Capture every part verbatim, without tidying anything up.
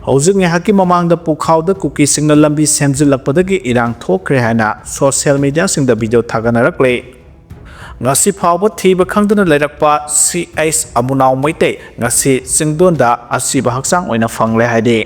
ꯍꯧꯖꯤꯛ ꯉꯥꯏꯍꯥꯛꯀꯤ ꯃꯃꯥꯡꯗ ꯄꯨꯈꯥꯎꯗ ꯀꯨꯀꯤꯁꯤꯡꯅ ꯂꯝꯕꯤ ꯁꯦꯝꯖꯤꯜꯂꯛꯄꯗꯒꯤ ꯏꯔꯥꯡ ꯊꯣꯛꯈ꯭ꯔꯦ ꯍꯥꯏꯅ ꯁꯣꯁꯤꯌꯦꯜ ꯃꯤꯗꯤꯌꯥꯁꯤꯡꯗ ꯚꯤꯗꯤꯑꯣ ꯊꯥꯒꯠꯅꯔꯛꯂꯦ꯫ ꯉꯁꯤ ꯐꯥꯎꯕ ꯊꯤꯕ ꯈꯪꯗꯅ ꯂꯩꯔꯛꯄ ꯁꯤ ꯑꯩꯆ ꯑꯃꯨꯅꯥꯎ ꯃꯩꯇꯩ ꯉꯁꯤ ꯆꯤꯡꯗꯣꯟꯗ ꯑꯁꯤꯕ ꯍꯛꯆꯥꯡ ꯑꯣꯏꯅ ꯐꯪꯂꯦ ꯍꯥꯏꯔꯤ꯫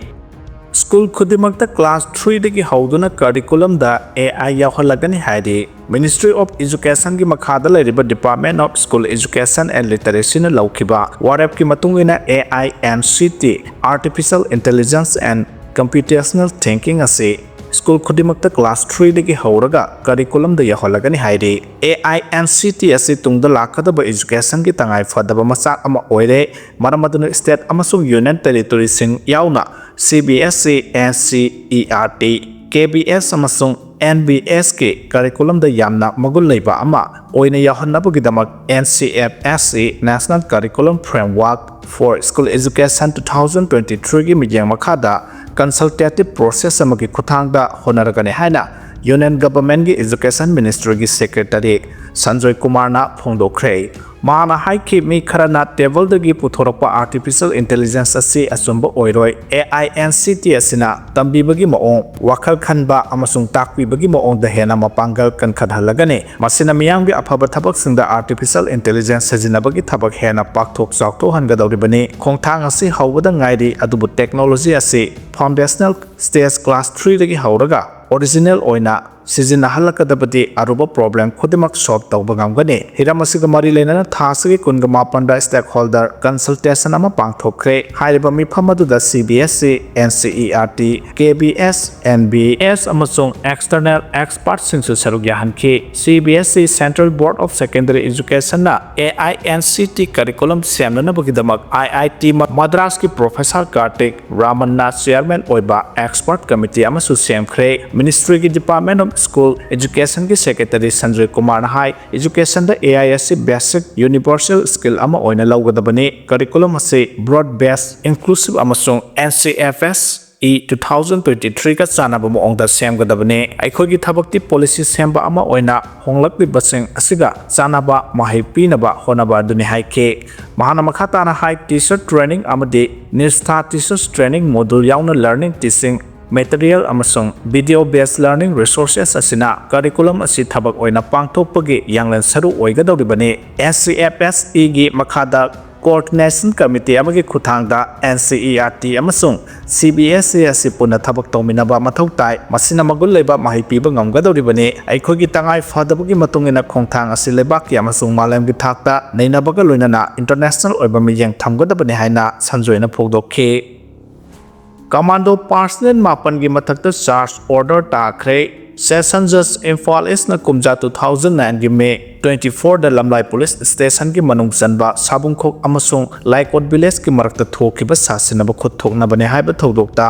ꯁ꯭ꯀꯨꯜ ꯈꯨꯗꯤꯡꯃꯛꯇ ꯀ꯭ꯂꯥꯁ ꯊ꯭ꯔꯤꯗꯒꯤ ꯍꯧꯗꯨꯅ ꯀꯔꯤꯀꯨꯂꯝꯗ ꯑꯦ ꯑꯥꯏ ꯌꯥꯎꯍꯜꯂꯒꯅꯤ ꯍꯥꯏꯔꯤ꯫ Ministry of Educationꯒꯤ ꯃꯈꯥꯗ ꯂꯩꯔꯤꯕ Department of School Education and Literacyꯅ ꯂꯧꯈꯤꯕ ꯋꯥꯔꯦꯞꯀꯤ ꯃꯇꯨꯡ ꯏꯟꯅ, A I N C T, Artificial Intelligence and Computational Thinking ꯑꯁꯤ ꯁ꯭ꯀꯨꯜ ꯈꯨꯗꯤꯡꯃꯛꯇ ꯀ꯭ꯂꯥꯁ ꯊ꯭ꯔꯤꯗꯒꯤ ꯍꯧꯔꯒ ꯀꯔꯤꯀꯨꯂꯝꯗ ꯌꯥꯎꯍꯜꯂꯒꯅꯤ ꯍꯥꯏꯔꯤ꯫ A I N C T ꯑꯁꯤ ꯇꯨꯡꯗ ꯂꯥꯛꯀꯗꯕ ꯏꯖꯨꯀꯦꯁꯟꯒꯤ ꯇꯉꯥꯏ ꯐꯗꯕ ꯃꯆꯥꯛ ꯑꯃ ꯑꯣꯏꯔꯦ꯫ ꯃꯔꯝ ꯑꯗꯨꯅ ꯁ꯭ꯇꯦꯠ ꯑꯃꯁꯨꯡ ꯌꯨꯅꯤꯌꯟ ꯇꯦꯔꯤꯇꯣꯔꯤꯁꯤꯡ ꯌꯥꯎꯅ C B S E, N C E R T, K B S ꯑꯃꯁꯨꯡ ꯑꯦꯟ ꯕꯤ ꯑꯦꯁꯀꯤ ꯀꯔꯤꯀꯨꯂꯝꯗ ꯌꯥꯝꯅ ꯃꯒꯨꯟ ꯂꯩꯕ ꯑꯃ ꯑꯣꯏꯅ ꯌꯥꯎꯍꯟꯅꯕꯒꯤꯗꯃꯛ, N C F S E, National Curriculum Framework for School Education two thousand twenty-threeꯒꯤ ꯃꯤꯠꯌꯦꯡ ꯃꯈꯥꯗ consultative process ꯑꯃꯒꯤ ꯈꯨꯠꯊꯥꯡꯗ ꯍꯣꯠꯅꯔꯒꯅꯤ ꯍꯥꯏꯅ ꯌꯨꯅꯤꯌꯟ ꯒꯚꯔꯟꯃꯦꯟꯠꯀꯤ ꯏꯖꯨꯀꯦꯁꯟ ꯃꯤꯅꯤꯁꯇ꯭ꯔꯤꯒꯤ ꯁꯦꯀ꯭ꯔꯦꯇꯔꯤ ꯁꯟꯖꯣꯏ ꯀꯨꯃꯥꯔꯅ ꯐꯣꯡꯗꯣꯛꯈ꯭ꯔꯦ꯫ ꯃꯍꯥꯛꯅ ꯍꯥꯏꯈꯤ, ꯃꯤ ꯈꯔꯅ ꯇꯦꯕꯜꯗꯒꯤ ꯄꯨꯊꯣꯔꯛꯄ ꯑꯥꯔꯇꯤꯐꯤꯁꯤꯌꯦꯜ ꯏꯟꯇꯦꯂꯤꯖꯦꯟꯁ ꯑꯁꯤ ꯑꯆꯨꯝꯕ ꯑꯣꯏꯔꯣꯏ꯫ A I N C T ꯑꯁꯤꯅ ꯇꯝꯕꯤꯕꯒꯤ ꯃꯑꯣꯡ, ꯋꯥꯈꯜ ꯈꯟꯕ ꯑꯃꯁꯨꯡ ꯇꯥꯛꯄꯤꯕꯒꯤ ꯃꯑꯣꯡꯗ ꯍꯦꯟꯅ ꯃꯄꯥꯡꯒꯜ ꯀꯟꯈꯠꯍꯜꯂꯒꯅꯤ꯫ ꯃꯁꯤꯅ ꯃꯤꯌꯥꯝꯒꯤ ꯑꯐꯕ ꯊꯕꯛꯁꯤꯡꯗ ꯑꯥꯔꯇꯤꯐꯤꯁꯤꯌꯦꯜ ꯏꯟꯇꯦꯂꯤꯖꯦꯟꯁ ꯁꯤꯖꯤꯟꯅꯕꯒꯤ ꯊꯕꯛ ꯍꯦꯟꯅ ꯄꯥꯛꯊꯣꯛ ꯆꯥꯎꯊꯣꯛꯍꯟꯒꯗꯧꯔꯤꯕꯅꯤ꯫ ꯈꯣꯡꯊꯥꯡ ꯑꯁꯤ ꯍꯧꯕꯗ ꯉꯥꯏꯔꯤ, ꯑꯗꯨꯕꯨ ꯇꯦꯛꯅꯣꯂꯣꯖꯤ ꯑꯁꯤ ꯐꯥꯎꯟꯗꯦꯁꯅꯦꯜ ꯁ꯭ꯇꯦꯖ, ꯀ꯭ꯂꯥꯁ ꯊ꯭ꯔꯤꯗꯒꯤ ꯍꯧꯔꯒ ꯑꯣꯔꯤꯖꯤꯅꯦꯜ ꯑꯣꯏꯅ ꯁꯤꯖꯤꯟꯅꯍꯜꯂꯛꯀꯗꯕꯗꯤ ꯑꯔꯨꯕ ꯄ꯭ꯔꯣꯕ꯭ꯂꯦꯝ ꯈꯨꯗꯤꯡꯃꯛ ꯁꯣꯜꯕ ꯇꯧꯕ ꯉꯝꯒꯅꯤ꯫ ꯍꯤꯔꯝ ꯑꯁꯤꯒ ꯃꯔꯤ ꯂꯩꯅꯅ ꯊꯥ ꯑꯁꯤꯒꯤ ꯀꯨꯟꯒ ꯃꯥꯄꯟꯗ stakeholder consultation ꯑꯃ ꯄꯥꯡꯊꯣꯛꯈ꯭ꯔꯦ꯫ ꯍꯥꯏꯔꯤꯕ ꯃꯤꯐꯝ ꯑꯗꯨꯗ C B S E, N C E R T, K B S, N B S ꯑꯃꯁꯨꯡ external expertꯁꯤꯡꯁꯨ ꯁꯔꯨꯛ ꯌꯥꯍꯟꯈꯤ꯫ C B S E Central Board of Secondary Educationꯅ A I N C T curriculum ꯁꯦꯝꯅꯅꯕꯒꯤꯗꯃꯛ I I T ꯃ-, ꯃꯗ꯭ꯔꯥꯁꯀꯤ professor Kartik ꯔꯥꯃꯟꯅ chairman ꯑꯣꯏꯕ expert committee ꯑꯃꯁꯨ ꯁꯦꯝꯈ꯭ꯔꯦ꯫ ꯃꯤꯅꯤꯁꯇ꯭ꯔꯤꯒꯤ department of school ꯑꯦꯖꯨꯀꯦꯁꯟꯒꯤ secretary Sanjoy ꯀꯨꯃꯥꯔꯅ ꯍꯥꯏ, educationꯗ A I ꯑꯁꯤ basic universal skill ꯑꯃ ꯑꯣꯏꯅ ꯂꯧꯒꯗꯕꯅꯤ꯫ Curriculum ꯑꯁꯤ broad based, inclusive ꯑꯃꯁꯨꯡ N C F S two thousand twenty ꯊ꯭ꯔꯤꯒ ꯆꯥꯟꯅꯕ ꯃꯑꯣꯡꯗ ꯁꯦꯝꯒꯗꯕꯅꯤ꯫ ꯑꯩꯈꯣꯏꯒꯤ ꯊꯕꯛꯇꯤ ꯄꯣꯂꯤꯁꯤ ꯁꯦꯝꯕ ꯑꯃ ꯑꯣꯏꯅ ꯍꯣꯡꯂꯛꯂꯤꯕꯁꯤꯡ ꯑꯁꯤꯒ ꯆꯥꯟꯅꯕ ꯃꯍꯩ ꯄꯤꯅꯕ ꯍꯣꯠꯅꯕ ꯑꯗꯨꯅꯤ ꯍꯥꯏꯈꯤ꯫ ꯃꯍꯥꯛꯅ ꯃꯈꯥ ꯇꯥꯅ ꯍꯥꯏ, ꯇꯤꯆꯔ ꯇ꯭ꯔꯦꯅꯤꯡ ꯑꯃꯗꯤ ꯅꯤꯁꯊꯥ ꯇꯤꯆꯔꯁ ꯇ꯭ꯔꯦꯅꯤꯡ ꯃꯣꯗꯨꯜ ꯌꯥꯎꯅ ꯂꯔꯅꯤꯡ ꯇꯤꯆꯤꯡ ꯃꯦꯇꯔꯤꯌꯦꯜ ꯑꯃꯁꯨꯡ ꯚꯤꯗꯤꯑꯣ ꯕꯦꯁ ꯂꯔꯅꯤꯡ ꯔꯤꯁꯣꯔꯁꯦꯁ ꯑꯁꯤꯅ ꯀꯔꯤꯀꯨꯂꯝ ꯑꯁꯤ ꯊꯕꯛ ꯑꯣꯏꯅ ꯄꯥꯡꯊꯣꯛꯄꯒꯤ ꯌꯥꯡꯂꯦꯟ ꯁꯔꯨ ꯑꯣꯏꯒꯗꯧꯔꯤꯕꯅꯤ꯫ ꯑꯦꯟ ꯁꯤ ꯑꯦꯐ ꯑꯦꯁ ꯏꯒꯤ ꯃꯈꯥꯗ ꯀꯣꯑꯣꯔꯗꯤꯅꯦꯁꯟ ꯀꯃꯤꯇꯤ ꯑꯃꯒꯤ ꯈꯨꯠꯊꯥꯡꯗ and C E R T ꯑꯃꯁꯨꯡ ꯁꯤ ꯕꯤ ꯑꯦꯁ ꯏ ꯑꯁꯤ ꯄꯨꯟꯅ ꯊꯕꯛ ꯇꯧꯃꯤꯟꯅꯕ ꯃꯊꯧ ꯇꯥꯏ꯫ ꯃꯁꯤꯅ ꯃꯒꯨꯟ ꯂꯩꯕ ꯃꯍꯩ ꯄꯤꯕ ꯉꯝꯒꯗꯧꯔꯤꯕꯅꯤ꯫ ꯑꯩꯈꯣꯏꯒꯤ ꯇꯉꯥꯏ ꯐꯗꯕꯒꯤ ꯃꯇꯨꯡ ꯏꯟꯅ ꯈꯣꯡꯊꯥꯡ ꯑꯁꯤ ꯂꯩꯕꯥꯛꯀꯤ ꯑꯃꯁꯨꯡ ꯃꯥꯂꯦꯝꯒꯤ ꯊꯥꯛꯇ ꯅꯩꯅꯕꯒ ꯂꯣꯏꯅꯅ ꯏꯟꯇꯔꯅꯦꯁꯅꯦꯜ ꯑꯣꯏꯕ ꯃꯤꯠꯌꯦꯡ ꯊꯝꯒꯗꯕꯅꯤ ꯍꯥꯏꯅ ꯁꯟꯖꯣꯏꯅ ꯐꯣꯡꯗꯣꯛꯈꯤ꯫ ꯀꯃꯥꯟꯗꯣ ꯄꯥꯔꯁꯅꯦꯜ ꯃꯥꯄꯟꯒꯤ ꯃꯊꯛꯇ ꯆꯥꯔꯖ ꯑꯣꯔꯗꯔ ꯇꯥꯈ꯭ꯔꯦ꯫ ꯁꯦꯁꯟ ꯖꯖ ꯏꯝꯐꯥꯜ ꯏꯁꯅ ꯀꯨꯝꯖꯥ ꯇꯨ ꯊꯥꯎꯖꯟ ꯅꯥꯏꯟꯒꯤ ꯃꯦ ꯇ꯭ꯋꯦꯟꯇꯤ ꯐꯣꯔꯗ ꯂꯝꯂꯥꯏ ꯄꯨꯂꯤꯁ ꯁ꯭ꯇꯦꯁꯟꯒꯤ ꯃꯅꯨꯡ ꯆꯟꯕ ꯁꯥꯕꯨꯡꯈꯣꯛ ꯑꯃꯁꯨꯡ ꯂꯥꯏꯀꯣꯠ ꯚꯤꯂꯦꯖꯀꯤ ꯃꯔꯛꯇ ꯊꯣꯛꯈꯤꯕ ꯁꯥꯁꯤꯟꯅꯕ ꯈꯨꯠ ꯊꯣꯛꯅꯕꯅꯤ ꯍꯥꯏꯕ ꯊꯧꯗꯣꯛꯇ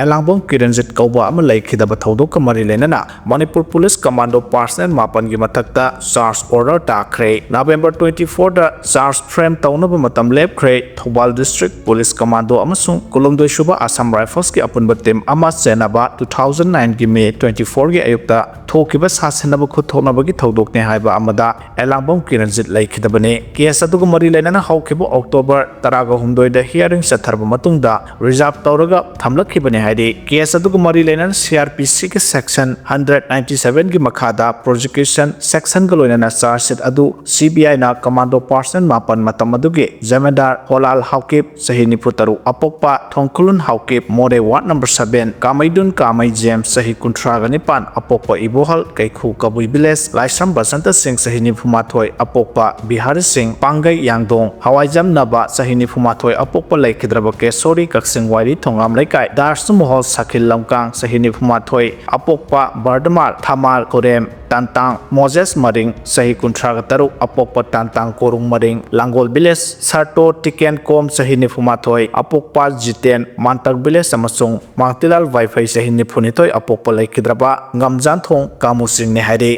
ꯑꯦꯂꯥꯡꯕꯝ ꯀꯤꯔꯟꯖꯤꯠ ꯀꯧꯕ ꯑꯃ ꯂꯩꯈꯤꯗꯕ ꯊꯧꯗꯣꯛꯀ ꯃꯔꯤ ꯂꯩꯅꯅ ꯃꯅꯤꯄꯨꯔ ꯄꯨꯂꯤꯁ ꯀꯃꯥꯟꯗꯣ ꯄꯥꯔꯁꯅꯦꯜ ꯃꯥꯄꯟꯒꯤ ꯃꯊꯛꯇ ꯆꯥꯔꯖ ꯑꯣꯔꯗꯔ ꯇꯥꯈ꯭ꯔꯦ꯫ ꯅꯕꯦꯝꯕꯔ ꯇ꯭ꯋꯦꯟꯇꯤ ꯐꯣꯔꯗ ꯆꯥꯔꯖ ꯐ꯭ꯔꯦꯝ ꯇꯧꯅꯕ ꯃꯇꯝ ꯂꯦꯞꯈ꯭ꯔꯦ꯫ ꯊꯧꯕꯥꯜ ꯗꯤꯁꯇ꯭ꯔꯤꯛ ꯄꯨꯂꯤꯁ ꯀꯃꯥꯟꯗꯣ ꯑꯃꯁꯨꯡ ꯀꯨꯟꯍꯨꯝꯗꯣꯏ ꯁꯨꯕ ꯑꯁꯥꯝ ꯔꯥꯏꯐꯜꯁꯀꯤ ꯑꯄꯨꯟꯕ ꯇꯤꯝ ꯑꯃ ꯆꯦꯟꯅꯕ ꯇꯨ ꯊꯥꯎꯖꯟ ꯅꯥꯏꯟꯒꯤ ꯃꯦ ꯇ꯭ꯋꯦꯟꯇꯤ ꯐꯣꯔꯒꯤ ꯑꯌꯨꯛꯇ ꯊꯣꯛꯈꯤꯕ ꯁꯥꯁꯤꯟꯅꯕ ꯈꯨꯠ ꯊꯣꯛꯅꯕꯒꯤ ꯊꯧꯗꯣꯛꯅꯤ ꯍꯥꯏꯕ ꯑꯃꯗ ꯑꯦꯂꯥꯡꯕꯝ ꯀꯤꯔꯟꯖꯤꯠ ꯂꯩꯈꯤꯗꯕꯅꯤ꯫ ꯀꯦꯁ ꯑꯗꯨꯒ ꯃꯔꯤ ꯂꯩꯅꯅ ꯍꯧꯈꯤꯕ ꯑꯣꯛꯇꯣꯕꯔ ꯇꯔꯥꯒ ꯍꯨꯝꯗꯣꯏꯗ ꯍꯤꯌꯥꯔꯤꯡ ꯆꯠꯊꯔꯕ ꯃꯇꯨꯡꯗ ꯔꯤꯖꯥꯔꯚ ꯇꯧꯔꯒ ꯊꯝꯂꯛꯈꯤꯕꯅꯤ ꯍꯥꯏꯔꯤ꯫ ꯀꯦꯁ ꯑꯗꯨꯒ ꯃꯔꯤ ꯂꯩꯅꯅ ꯁꯤ ꯑꯥꯔ ꯄꯤ ꯁꯤꯒꯤ ꯁꯦꯛꯁꯟ ꯍꯟꯗ꯭ꯔꯦꯠ ꯅꯥꯏꯟꯇꯤ ꯁꯚꯦꯟꯒꯤ ꯃꯈꯥꯗ ꯄ꯭ꯔꯣꯁꯤꯀ꯭ꯌꯨꯁꯟ ꯁꯦꯛꯁꯟꯒ ꯂꯣꯏꯅꯅ ꯆꯥꯔꯖ ꯁꯤꯠ ꯑꯗꯨ ꯁꯤ ꯕꯤ ꯑꯥꯏꯅ ꯀꯃꯥꯟꯗꯣ ꯄꯥꯔꯁꯅꯦꯜ ꯃꯥꯄꯟ ꯃꯇꯝ ꯑꯗꯨꯒꯤ ꯖꯃꯦꯗꯥꯔ ꯍꯣꯂꯥꯜ ꯍꯥꯎꯀꯤꯞ, ꯆꯍꯤ ꯅꯤꯐꯨ ꯇꯔꯨꯛ, ꯑꯄꯣꯛꯄ ꯊꯣꯡꯈꯨꯂꯨꯟ ꯍꯥꯎꯀꯤꯞ, ꯃꯣꯔꯦ ꯋꯥꯔꯗ ꯅꯝꯕꯔ ꯁꯚꯦꯟ, ꯀꯥꯃꯩꯗꯨꯟ ꯀꯥꯃꯩ ꯖꯦꯝꯁ, ꯆꯍꯤ ꯀꯨꯟꯊ꯭ꯔꯥꯒ ꯅꯤꯄꯥꯟ, ꯑꯄꯣꯛꯄ ꯏꯕꯣꯍꯜ, ꯀꯩꯈꯨ ꯀꯕꯨꯏ ꯚꯤꯂꯦꯖ, ꯂꯥꯏꯁ꯭ꯔꯝ ꯕꯁꯟꯇ ꯁꯤꯡ, ꯆꯍꯤ ꯅꯤꯐꯨ ꯃꯥꯊꯣꯏ, ꯑꯄꯣꯛꯄ ꯕꯤꯍꯥꯔꯤ ꯁꯤꯡ, ꯄꯥꯡꯒꯩ ꯌꯥꯡꯗꯣꯡ, ꯍꯋꯥꯏꯖꯝ ꯅꯕ, ꯆꯍꯤ ꯅꯤꯐꯨ ꯃꯥꯊꯣꯏ, ꯑꯄꯣꯛꯄ ꯂꯩꯈꯤꯗ꯭ꯔꯕ ꯀꯦꯁꯣꯔꯤ, ꯀꯛꯆꯤꯡ ꯋꯥꯏꯔꯤ ꯊꯣꯉꯥꯝ ꯂꯩꯀꯥꯏ, ꯗꯥꯔꯁꯨ ꯃꯣꯍꯣꯜ ꯁꯥꯈꯤꯜ ꯂꯝꯀꯥꯡ, ꯆꯍꯤ ꯅꯤꯐꯨ ꯃꯥꯊꯣꯏ, ꯑꯄꯣꯛꯄ ꯕꯔꯗꯃꯥꯜ ꯊꯃꯥꯜ ꯈꯨꯔꯦꯝ, ꯇꯥꯟꯇꯥꯡ ꯃꯣꯖꯦꯁ ꯃꯔꯤꯡ, ꯆꯍꯤ ꯀꯨꯟꯊ꯭ꯔꯥꯒ ꯇꯔꯨꯛ, ꯑꯄꯣꯛꯄ ꯇꯥꯟꯇꯥꯡ ꯀꯣꯔꯨꯡ ꯃꯔꯤꯡ, ꯂꯥꯡꯒꯣꯜ ꯚꯤꯂꯦꯖ, ꯁꯥꯔꯇꯣ ꯇꯤꯀꯦꯟ ꯀꯣꯝ, ꯆꯍꯤ ꯅꯤꯐꯨ ꯃꯥꯊꯣꯏ, ꯑꯄꯣꯛꯄ ꯖꯤꯇꯦꯟ, ꯃꯥꯟꯇꯛ ꯚꯤꯂꯦꯖ, ꯑꯃꯁꯨꯡ ꯃꯥꯡꯇꯤꯂꯥꯜ ꯋꯥꯏꯐꯩ, ꯆꯍꯤ ꯅꯤꯐꯨ ꯅꯤꯊꯣꯏ, ꯑꯄꯣꯛꯄ ꯂꯩꯈꯤꯗ꯭ꯔꯕ ꯉꯝꯖꯥꯟꯊꯣꯡ ꯀꯥꯃꯨꯁꯤꯡꯅꯤ ꯍꯥꯏꯔꯤ꯫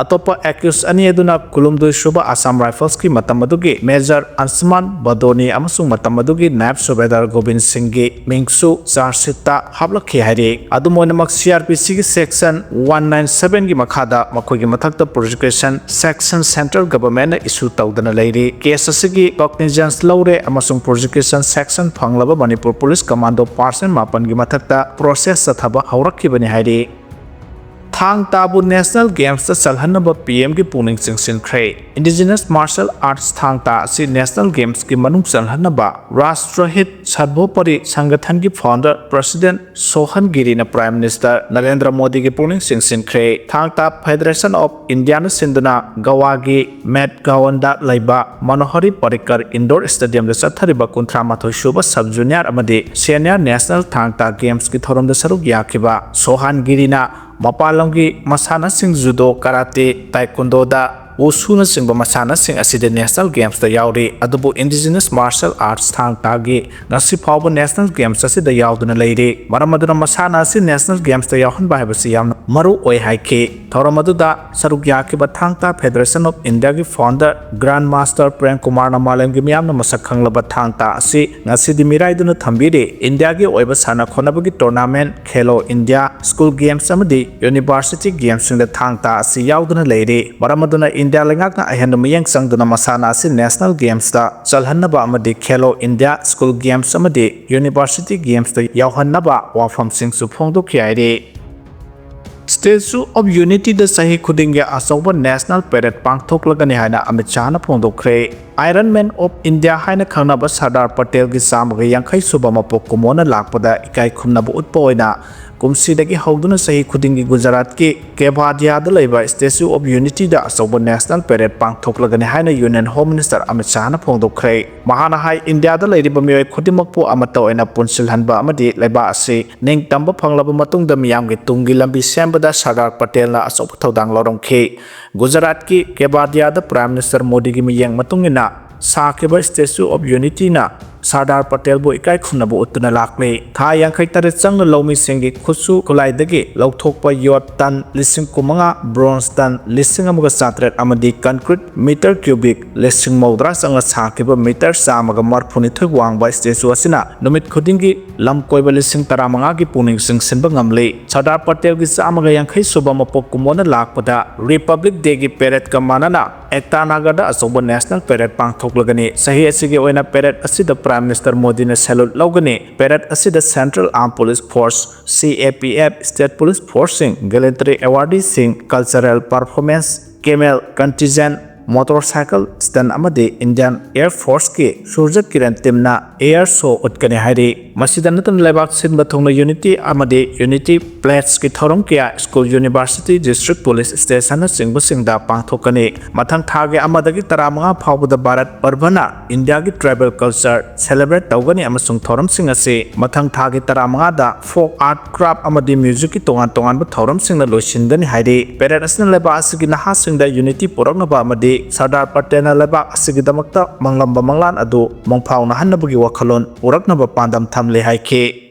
ꯑꯇꯣꯞꯄ ꯑꯦꯀ꯭ꯌꯨꯁ ꯑꯅꯤ ꯑꯗꯨꯅ ꯀꯨꯟꯍꯨꯝꯗꯣꯏ ꯁꯨꯕ ꯑꯁꯥꯝ ꯔꯥꯏꯐꯜꯁꯀꯤ ꯃꯇꯝ ꯑꯗꯨꯒꯤ ꯃꯦꯖꯔ ꯑꯟꯁꯃꯥꯟ ꯕꯗꯣꯅꯤ ꯑꯃꯁꯨꯡ ꯃꯇꯝ ꯑꯗꯨꯒꯤ ꯅꯥꯌꯕ ꯁꯨꯕꯦꯗꯥꯔ ꯒꯣꯕꯤꯟ ꯁꯤꯡꯒꯤ ꯃꯤꯡꯁꯨ ꯆꯥꯔꯖ ꯁꯤꯠꯇ ꯍꯥꯞꯂꯛꯈꯤ ꯍꯥꯏꯔꯤ꯫ ꯑꯗꯨꯝ ꯑꯣꯏꯅꯃꯛ, ꯁꯤ ꯑꯥꯔ ꯄꯤ ꯁꯤꯒꯤ ꯁꯦꯛꯁꯟ ꯋꯥꯟ ꯅꯥꯏꯟ ꯁꯚꯦꯟꯒꯤ ꯃꯈꯥꯗ ꯃꯈꯣꯏꯒꯤ ꯃꯊꯛꯇ ꯄ꯭ꯔꯣꯁꯤꯀ꯭ꯌꯨꯁꯟ ꯁꯦꯛꯁꯟ ꯁꯦꯟꯇ꯭ꯔꯦꯜ ꯒꯚꯔꯟꯃꯦꯟꯠꯅ ꯏꯁꯨ ꯇꯧꯗꯨꯅ ꯂꯩꯔꯤ꯫ ꯀꯦꯁ ꯑꯁꯤꯒꯤ ꯀꯣꯒꯅꯤꯖꯦꯟꯁ ꯂꯧꯔꯦ ꯑꯃꯁꯨꯡ ꯄ꯭ꯔꯣꯁꯤꯀ꯭ꯌꯨꯁꯟ ꯁꯦꯛꯁꯟ ꯐꯪꯂꯕ ꯃꯅꯤꯄꯨꯔ ꯄꯨꯂꯤꯁ ꯀꯃꯥꯟꯗꯣ ꯄꯥꯔꯁꯟ ꯃꯥꯄꯟꯒꯤ ꯃꯊꯛꯇ ꯄ꯭ꯔꯣꯁꯦꯁ ꯆꯠꯊꯕ ꯍꯧꯔꯛꯈꯤꯕꯅꯤ ꯍꯥꯏꯔꯤ꯫ ꯊꯥꯡ ꯇꯥꯕꯨ ꯅꯦꯁꯅꯦꯜ ꯒꯦꯝꯁꯇ ꯆꯜꯍꯟꯅꯕ ꯄꯤ ꯑꯦꯝꯒꯤ ꯄꯨꯛꯅꯤꯡ ꯆꯤꯡꯁꯤꯟꯈ꯭ꯔꯦ꯫ ꯏꯟꯗꯤꯖꯤꯅꯁ ꯃꯥꯔꯁꯦꯜ ꯑꯥꯔꯠꯁ ꯊꯥꯡ ꯇꯥ ꯑꯁꯤ ꯅꯦꯁꯅꯦꯜ ꯒꯦꯝꯁꯀꯤ ꯃꯅꯨꯡ ꯆꯜꯍꯟꯅꯕ ꯔꯥꯁꯇ꯭ꯔꯍꯤꯠ ꯁꯔꯕꯣꯄꯔꯤ ꯁꯪꯒꯊꯟꯒꯤ ꯐꯥꯎꯟꯗꯔ ꯄ꯭ꯔꯁꯤꯗꯦꯟꯠ ꯁꯣꯍꯟ ꯒꯤꯔꯤꯅ ꯄ꯭ꯔꯥꯏꯝ ꯃꯤꯅꯤꯁꯇꯔ ꯅꯔꯦꯟꯗ꯭ꯔ ꯃꯣꯗꯤꯒꯤ ꯄꯨꯛꯅꯤꯡ ꯆꯤꯡꯁꯤꯟꯈ꯭ꯔꯦ꯫ ꯊꯥꯡ ꯇꯥ ꯐꯦꯗꯔꯦꯁꯟ ꯑꯣꯐ ꯏꯟꯗꯤꯌꯥꯅ ꯁꯤꯟꯗꯨꯅ ꯒꯋꯥꯒꯤ ꯃꯦꯠ ꯒ꯭ꯔꯥꯎꯟꯗ ꯂꯩꯕ ꯃꯅꯣꯍꯔꯤ ꯄꯔꯤꯀꯔ ꯏꯟꯗꯣꯔ ꯁ꯭ꯇꯦꯗꯤꯌꯝꯗ ꯆꯠꯊꯔꯤꯕ ꯀꯨꯟꯊ꯭ꯔꯥ ꯃꯥꯊꯣꯏ ꯁꯨꯕ ꯁꯕ ꯖꯨꯅꯤꯌꯔ ꯑꯃꯗꯤ ꯁꯦꯅꯤꯌꯔ ꯅꯦꯁꯅꯦꯜ ꯊꯥꯡ ꯇꯥ ꯒꯦꯝꯁꯀꯤ ꯊꯧꯔꯝꯗ ꯁꯔꯨꯛ ꯌꯥꯈꯤꯕ ꯁꯣꯍꯥꯟ ꯒꯤꯔꯤꯅ ꯃꯄꯥꯟ ꯂꯝꯒꯤ ꯃꯁꯥꯟꯅꯁꯤꯡ ꯖꯨꯗꯣ, ꯀꯔꯥꯇꯦ, ꯇꯥꯏꯀꯨꯟꯗꯣꯗ, ꯋꯨꯁꯨꯅꯆꯤꯡꯕ ꯃꯁꯥꯟꯅꯁꯤꯡ ꯑꯁꯤꯗ ꯅꯦꯁꯅꯦꯜ ꯒꯦꯝꯁꯇ ꯌꯥꯎꯔꯤ꯫ ꯑꯗꯨꯕꯨ ꯏꯟꯗꯤꯖꯤꯅꯁ ꯃꯥꯔꯁꯦꯜ ꯑꯥꯔꯠꯁ ꯊꯥꯡ ꯇꯥꯒꯤ ꯉꯁꯤ ꯐꯥꯎꯕ ꯅꯦꯁꯅꯦꯜ ꯒꯦꯝꯁ ꯑꯁꯤꯗ ꯌꯥꯎꯗꯨꯅ ꯂꯩꯔꯤ꯫ ꯃꯔꯝ ꯑꯗꯨꯅ ꯃꯁꯥꯟꯅ ꯑꯁꯤ ꯅꯦꯁꯅꯦꯜ ꯒꯦꯝꯁꯇ ꯌꯥꯎꯍꯟꯕ ꯍꯥꯏꯕꯁꯤ ꯌꯥꯝꯅ ꯃꯔꯨ ꯑꯣꯏ ꯍꯥꯏꯈꯤ꯫ ꯊꯧꯔꯝ ꯑꯗꯨꯗ ꯁꯔꯨꯛ ꯌꯥꯈꯤꯕ ꯊꯥꯡ ꯇꯥ ꯐꯦꯗꯔꯦꯁꯟ ꯑꯣꯐ ꯏꯟꯗꯤꯌꯥꯒꯤ ꯐꯥꯎꯟꯗꯔ ꯒ꯭ꯔꯥꯟꯗ ꯃꯥꯁꯇꯔ ꯄ꯭ꯔꯦꯝ ꯀꯨꯃꯥꯔꯅ ꯃꯥꯂꯦꯝꯒꯤ ꯃꯤꯌꯥꯝꯅ ꯃꯁꯛ ꯈꯪꯂꯕ ꯊꯥꯡ ꯇꯥ ꯑꯁꯤ ꯉꯁꯤꯗꯤ ꯃꯤꯔꯥꯏꯗꯨꯅ ꯊꯝꯕꯤꯔꯤ꯫ ꯏꯟꯗꯤꯌꯥꯒꯤ ꯑꯣꯏꯕ ꯁꯥꯟꯅ ꯈꯣꯠꯅꯕꯒꯤ ꯇꯣꯔꯅꯥꯃꯦꯟꯠ, ꯈꯦꯂꯣ ꯏꯟꯗꯤꯌꯥ, ꯁ꯭ꯀꯨꯜ ꯒꯦꯝꯁ ꯑꯃꯗꯤ ꯌꯨꯅꯤꯚꯔꯁꯤꯇꯤ ꯒꯦꯝꯁꯁꯤꯡꯗ ꯊꯥꯡ ꯇꯥ ꯑꯁꯤ ꯌꯥꯎꯗꯨꯅ ꯂꯩꯔꯤ꯫ ꯃꯔꯝ ꯑꯗꯨꯅ ꯏꯟꯗꯤꯌꯥ ꯂꯩꯉꯥꯛꯅ ꯑꯍꯦꯟꯕ ꯃꯤꯠꯌꯦꯡ ꯆꯪꯗꯨꯅ ꯃꯁꯥꯟꯅ ꯑꯁꯤ ꯅꯦꯁꯅꯦꯜ ꯒꯦꯝꯁꯇ ꯆꯜꯍꯟꯅꯕ ꯑꯃꯗꯤ ꯈꯦꯂꯣ ꯏꯟꯗꯤꯌꯥ, ꯁ꯭ꯀꯨꯜ ꯒꯦꯝꯁ ꯑꯃꯗꯤ ꯌꯨꯅꯤꯚꯔꯁꯤꯇꯤ ꯒꯦꯝꯁꯇ ꯌꯥꯎꯍꯟꯅꯕ ꯋꯥꯐꯝꯁꯤꯡꯁꯨ ꯐꯣꯡꯗꯣꯛꯈꯤ ꯍꯥꯏꯔꯤ꯫ ꯁ꯭ꯇꯦꯆꯨ ꯑꯣꯐ ꯌꯨꯅꯤꯇꯤꯗ ꯆꯍꯤ ꯈꯨꯗꯤꯡꯒꯤ ꯑꯆꯧꯕ ꯅꯦꯁꯅꯦꯜ ꯄꯦꯔꯦꯗ ꯄꯥꯡꯊꯣꯛꯂꯒꯅꯤ ꯍꯥꯏꯅ ꯑꯃꯤꯠ ꯁꯥꯍꯅ ꯐꯣꯡꯗꯣꯛꯈ꯭ꯔꯦ꯫ ꯑꯥꯏꯔꯟ ꯃꯦꯟ ꯑꯣꯐ ꯏꯟꯗꯤꯌꯥ ꯍꯥꯏꯅ ꯈꯪꯅꯕ ꯁꯔꯗꯥꯔ ꯄꯇꯦꯜꯒꯤ ꯆꯥꯝꯃꯒ ꯌꯥꯡꯈꯩ ꯁꯨꯕ ꯃꯄꯣꯛ ꯀꯨꯝꯑꯣꯟꯅ ꯂꯥꯛꯄꯗ ꯏꯀꯥꯏ ꯈꯨꯝꯅꯕ ꯎꯠꯄ ꯑꯣꯏꯅ ꯀꯨꯝꯁꯤꯗꯒꯤ ꯍꯧꯗꯨꯅ ꯆꯍꯤ ꯈꯨꯗꯤꯡꯒꯤ ꯒꯨꯖꯔꯥꯠꯀꯤ ꯀꯦꯚꯥꯗꯤꯌꯥꯗ ꯂꯩꯕ Statue of Unityꯗ ꯑꯆꯧꯕ National Parade ꯄꯥꯡꯊꯣꯛꯂꯒꯅꯤ ꯍꯥꯏꯅ Union Home Minister ꯑꯃꯤꯠ ꯁꯥꯍꯅ ꯐꯣꯡꯗꯣꯛꯈ꯭ꯔꯦ꯫ ꯃꯍꯥꯛꯅ ꯍꯥꯏ, ꯏꯟꯗꯤꯌꯥꯗ ꯂꯩꯔꯤꯕ ꯃꯤꯑꯣꯏ ꯈꯨꯗꯤꯡꯃꯛꯄꯨ ꯑꯃꯠꯇ ꯑꯣꯏꯅ ꯄꯨꯟꯁꯤꯜꯍꯟꯕ ꯑꯃꯗꯤ ꯂꯩꯕꯥꯛ ꯑꯁꯤ ꯅꯤꯡꯇꯝꯕ ꯐꯪꯂꯕ ꯃꯇꯨꯡꯗ ꯃꯤꯌꯥꯝꯒꯤ ꯇꯨꯡꯒꯤ ꯂꯝꯕꯤ ꯁꯦꯝꯕꯗ ꯁꯔꯗꯥꯔ ꯄꯇꯦꯜꯅ ꯑꯆꯧꯕ ꯊꯧꯗꯥꯡ ꯂꯧꯔꯝꯈꯤ꯫ ꯒꯨꯖꯔꯥꯠꯀꯤ ꯀꯦꯚꯥꯗꯤꯌꯥꯗ Prime Minister ꯃꯣꯗꯤꯒꯤ ꯃꯤꯠꯌꯦꯡ ꯃꯇꯨꯡ ꯏꯟꯅ ꯁꯥꯈꯤꯕ Statue of Unityꯅ ꯁꯔꯗꯥꯔ ꯄꯇꯦꯜꯕꯨ ꯏꯀꯥꯏ ꯈꯨꯝꯅꯕ ꯎꯠꯇꯨꯅ ꯂꯥꯛꯂꯤ꯫ ꯊꯥ ꯌꯥꯡꯈꯩ ꯇꯔꯦꯠ ꯆꯪꯅ ꯂꯧꯃꯤꯁꯤꯡꯒꯤ ꯈꯨꯠꯁꯨ ꯈꯨꯠꯂꯥꯏꯗꯒꯤ ꯂꯧꯊꯣꯛꯄ ꯌꯣꯠ ꯇꯟ ꯂꯤꯁꯤꯡ ꯀꯨꯟꯃꯉꯥ, bronze ꯇꯟ ꯂꯤꯁꯤꯡ ꯑꯃꯒ ꯆꯥꯇ꯭ꯔꯦꯠ ꯑꯃꯗꯤ concrete meter cubic ꯂꯤꯁꯤꯡ ꯃꯧꯗ꯭ꯔꯥ ꯆꯪꯅ ꯁꯥꯈꯤꯕ meter ꯆꯥꯝꯃꯒ ꯃꯔꯐꯨꯅꯤꯊꯣꯏ ꯋꯥꯡꯕ statue ꯑꯁꯤꯅ ꯅꯨꯃꯤꯠ ꯈꯨꯗꯤꯡꯒꯤ ꯂꯝ ꯀꯣꯏꯕ ꯂꯤꯁꯤꯡ ꯇꯔꯥꯃꯉꯥꯒꯤ ꯄꯨꯛꯅꯤꯡ ꯆꯤꯡꯁꯤꯟꯕ ꯉꯝꯂꯤ꯫ ꯁꯔꯗꯥꯔ ꯄꯇꯦꯜꯒꯤ ꯆꯥꯝꯃꯒ ꯌꯥꯡꯈꯩ ꯁꯨꯕ ꯃꯄꯣꯛ ꯀꯨꯝꯑꯣꯟꯅ ꯂꯥꯛꯄꯗ Republic Dayꯒꯤ paradeꯀ ꯃꯥꯟꯅꯅ ꯑꯦꯛꯇꯥ ꯅꯒꯔꯗ ꯑꯆꯧꯕ National Parade ꯄꯥꯡꯊꯣꯛꯂꯒꯅꯤ꯫ ꯆꯍꯤ ꯑꯁꯤꯒꯤ ꯑꯣꯏꯅ parade ꯑꯁꯤꯗ Prime Minister ꯃꯣꯗꯤꯅ salute ꯂꯧꯒꯅꯤ꯫ Parade ꯑꯁꯤꯗ Central Armed Police Force, C A P F, State Police Forceꯁꯤꯡ, Gallantry Awardꯁꯤꯡ, cultural performance, camel contingent, motorcycle stunt ꯑꯃꯗꯤ Indian Air Forceꯀꯤ Surya Kiran teamꯅ air show ꯎꯠꯀꯅꯤ ꯍꯥꯏꯔꯤ꯫ ꯃꯁꯤꯗ ꯅꯠꯇꯅ ꯂꯩꯕꯥꯛ ꯁꯤꯟꯕ ꯊꯨꯡꯅ Unity ꯑꯃꯗꯤ Unity Pledgeꯀꯤ ꯊꯧꯔꯝ ꯀꯌꯥ school, university, district police stationꯅꯆꯤꯡꯕꯁꯤꯡꯗ ꯄꯥꯡꯊꯣꯛꯀꯅꯤ꯫ ꯃꯊꯪ ꯊꯥꯒꯤ ꯑꯃꯗꯒꯤ ꯇꯔꯥꯃꯉꯥ ꯐꯥꯎꯕꯗ ꯚꯥꯔꯠ ꯄꯔꯕꯅ ꯏꯟꯗꯤꯌꯥꯒꯤ tribal culture celebrate ꯇꯧꯒꯅꯤ ꯑꯃꯁꯨꯡ ꯊꯧꯔꯝꯁꯤꯡ ꯑꯁꯤ ꯃꯊꯪ ꯊꯥꯒꯤ ꯇꯔꯥꯃꯉꯥꯗ folk art, craft ꯑꯃꯗꯤ musicꯀꯤ ꯇꯣꯉꯥꯟ ꯇꯣꯉꯥꯟꯕ ꯊꯧꯔꯝꯁꯤꯡꯅ ꯂꯣꯏꯁꯤꯟꯒꯅꯤ ꯍꯥꯏꯔꯤ꯫ Parade ꯑꯁꯤꯅ ꯂꯩꯕꯥꯛ ꯑꯁꯤꯒꯤ ꯅꯍꯥꯁꯤꯡꯗ unity ꯄꯨꯔꯛꯅꯕ ꯑꯃꯗꯤ ꯁꯔꯗꯥꯔ ꯄꯇꯦꯜꯅ ꯂꯩꯕꯥꯛ ꯑꯁꯤꯒꯤꯗꯃꯛꯇ ꯃꯪꯂꯝꯕ ꯃꯪꯂꯥꯟ ꯑꯗꯨ ꯃꯪꯐꯥꯎꯅꯍꯟꯅꯕꯒꯤ ꯋꯥꯈꯜꯂꯣꯟ ꯄꯨꯔꯛꯅꯕ ꯄꯥꯟꯗꯝ ꯊꯝꯂꯤ ꯍꯥꯏꯈꯤ꯫